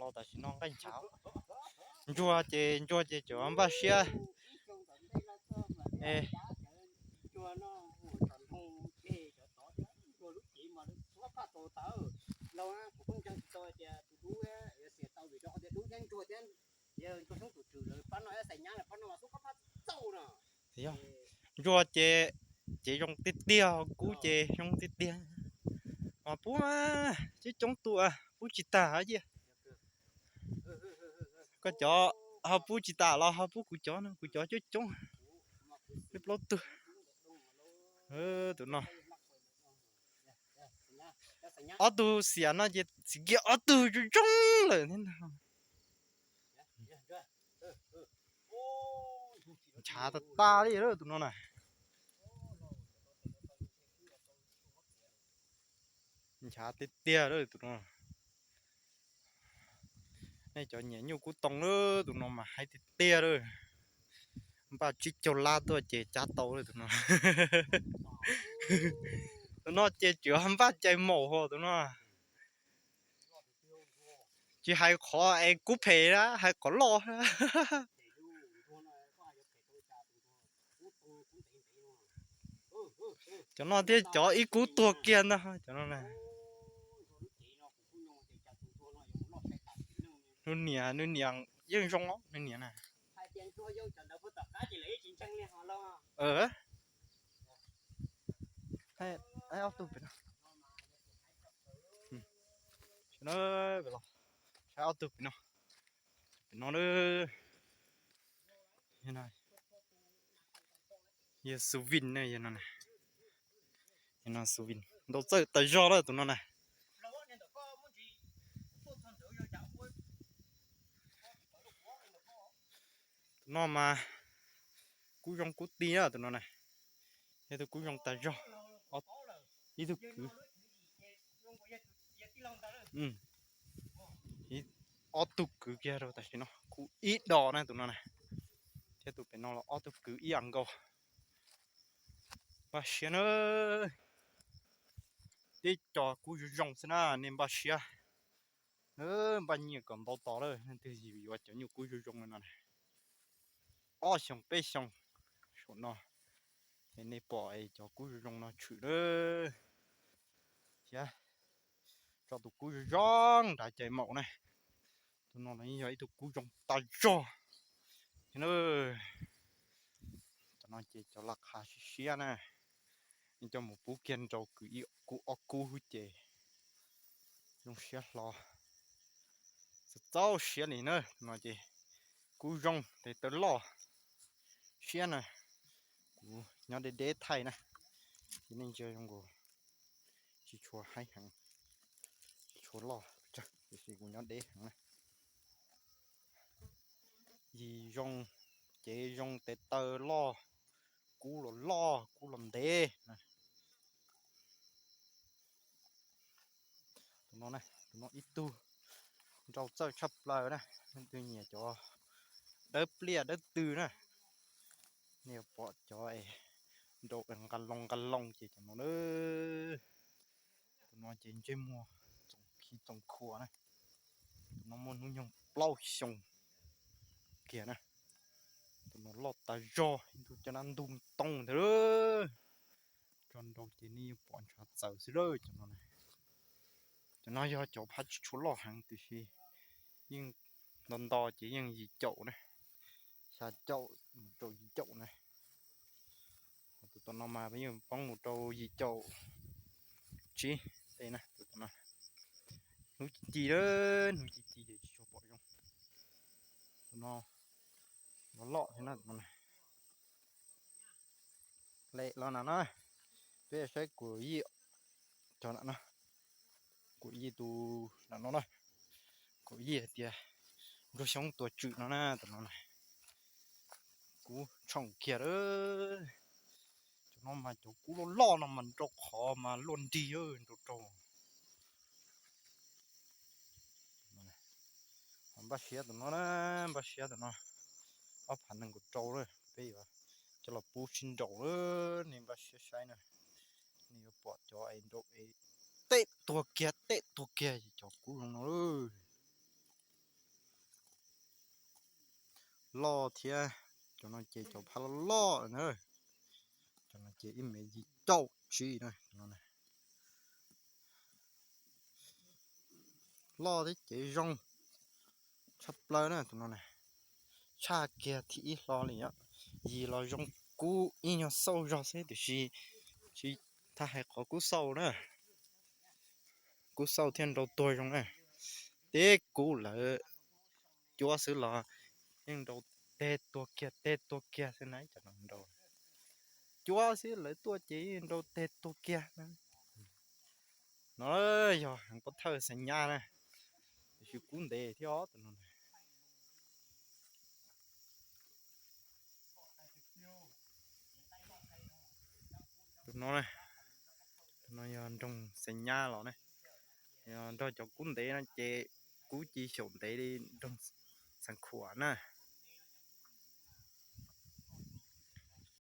Los tam sim no nqaij nchav, ntsuag ces ntsuag ces cov npaj siab. Ntsuag ces, ces zoo tiag tiag, kub ces zoo tiag tiag. Mas pub coob coob tua, pub tsis tag cia. Koj cov ho pub tsis tas los ho pub kuv cov no, kuv cov coob coob, peb plaub tug. Tus no ob tug xiam no ces txiv kiag ob tug zoo zoo lawm thiab ntag. Nchav tas tas li lawm tus no na. Nchav tiag tiag lawm tus no. Nej cov nyiam nyuj kub toog lawm, tus no mas haib tiag tiag lawm. Npaj tsib caug lab tuaj ces cab tau lawm tus no. Tus no ces tseem npaj cais maum hos tus no. Tsis hais qhov es kub phem na, hais qhov loj. Cov no thiab cov ib kub tuag kiag ntag cov no na. Nws niam, nws niam yeej zoo os, nws niam na. Ob tug pem no, saib ob tug pem no, pem no, yog xu vin, yog no, xu vin ntau txawj tas zog lawm tus no na. Tus no mas kub zoo kub ti tus no na. Yog tus kub zoo tas zog. Ib tug kwv, ob tug kwv kiag rau tam sim no, kub ib dos na tus no na. Thiab tus pem no los ob tug kwv ib yam nkaus. Npaj siab na, tib co kub zoo zoo xwb na, nej npaj siab. Npaj nyiaj kom ntau tos lawm, leej twg yuav cov nyuj kub zoo zoo no na. Ob xyoos peb xyoos saum no, es nej pom es cov kub zoo zoo no tshwm lawm. Thiab tso tus kub zoo zoo nrad cais maum na. Tus no los yog ib tug kub zoo tas zog. Cov no ces cov laj qha siab siab na, coj mus pub kiag nrau kwv ib kub ob kub ces zoo siab hlo, txaus siab li na. Tus no ces kub zoo tes taw loj siab na. Kuv nyob deb deb thaij na, ces nej ntsia zoo nkaus tsis tshua haib heev, tsis tshua loj, tiam sis kuv nyob deb heev na. Yim zoo, cev zoo, tes taw loj, kub los loj, kub los ntev. Tus no, tus no ib tug nrau txawj tshaj plaws na, leej twg nyiam cov dawb pliaj dawb tw na, nej yuav pom cov es nrau nqa loo nqa loo ces cov no na. Tus no ces ntsej muag txoom khi txoom khuam na. Tus no muaj hnub nyoog plaub xyoo kiag na. Tus no loj tas zog, ib tug caj dab ntug ntoo ntawd. Tso nrau ces nej yeej pom ntshav txawv xwb lawm cov no. Cov no yog cov phab tsis tshua loj heev tiam sis yeej nto nto ces yeej yim caum na, xya caum mus rau yim caum na. Tus tom no mas yeej poob mus rau yim caum tsib tej na. Tus tom no hnub ci ci, hnub ci ci ces tsis tshua pom zoo. Tus no los loj thiab na, tus no na. Lem los na no, peb saib kuv yij, cov no, kuv yij tus no no na, kuv yij hais tias Ntsuag Xyoob Tuam Tswm no na, tus no na. Kub tshoom kiag lawm. Cov no mas cov kub loj loj no mas nrau qhov mas luaj nrig nrau rau. Npaj siab tus no na, npaj siab tus no, ob phav nees nkaum rau lawm, peb yuav coj los pub sib nraus lawm, nej npaj siab saib na. Nej yuav pom cov es nrau es tej tuag kiag tej tuag kiag cov kub zoo no lawm. loj thiab. Cov no ces cov phab loj loj na. Cov no ces ib mev yim caum tsib na. Loj thiab ces zoo tshaj plaws na tus no na. Tshaj kiag thib ib hlo li os. Yim los zoo, kub ib nyuag xauj zog xwb tiam sis tsis tas hais qhov kub xauj na. Kub xauj thiaj nrau tuag zoo na. Teb kub lawv cuab xwb los yeej nrau teg tuag kiag teg tuag kiag xwb na. Cov no nrau cuab xwb lawv tuaj ces yeej nrau teg tuag kiag na. No yog heev pov thawj xeem nyab na, tiam sis kub ntev thiab os tus no. Tus no, tus no yog nroog xeem nyab los ne. Yog nrog cov kub ntev no ces kub ci xyaum ntev li nroog xeem khuam na.